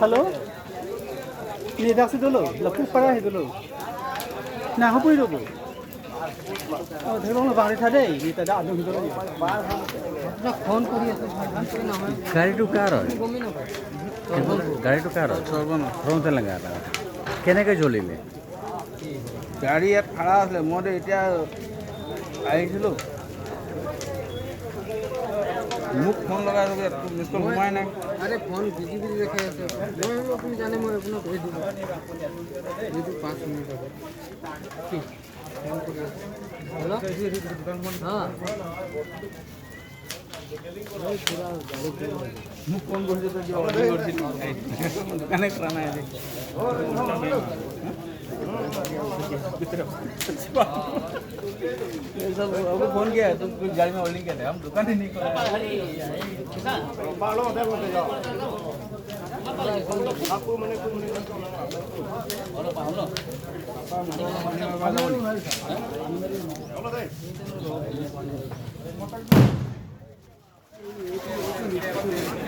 Hello निदासी dulu, lepas parah dulu. Nah, apa itu bu? Oh, ধৰিব বাৰী থাকে দেই দাদা আদম ভিতৰত ফোন কৰি আছে। গাড়ীটো কাৰ হয়? গাড়ীটো কাৰ হয়? তেলেংগানা। কেনেকৈ জ্বলিলে গাড়ী? ইয়াত ভাড়া আছিলে, মইতো এতিয়া আহিছিলোঁ। মোক ফোন লগাই মিছ কল সোমাই নাই। আৰে ফোন বিজি বিজি দেখাই আছে। মই ভাবিলোঁ আপুনি জানে, মই আপোনাক কৈ দিলোঁ এইটো 5 মিনিট আগত কি ফোন কৰি আছে। হেল্ল' অঁ, মোক ফোন কৰিছে তই কিবা অৰ্ডাৰ কৰিছিলি, দোকানে কৰা নাই আজি। सब आपको फोन किया है तो कुछ गाड़ी में होल्डिंग किया था, हम दुकान ही नहीं खोला।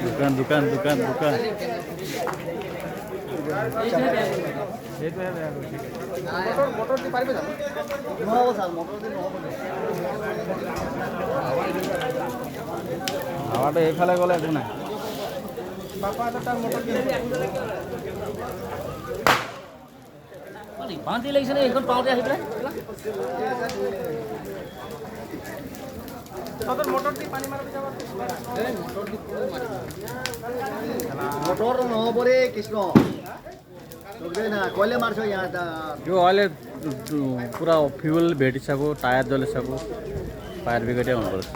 দোকান দোকান দোকান দোকান। হাৱাটো এইফালে গ'লে একো নাই। ইমান দেৰি লাগিছে নে এইখন পাওঁতে আহি পেলাই? মটৰ নহ'ব ৰে কৃষ্ণ, না কইলে মাৰছ ইয়াত। यो अहिले पुरा फ्युल भेटिसक्यो, टायर जलिसक्यो, फायर ब्रिगेडै आउनुपर्छ।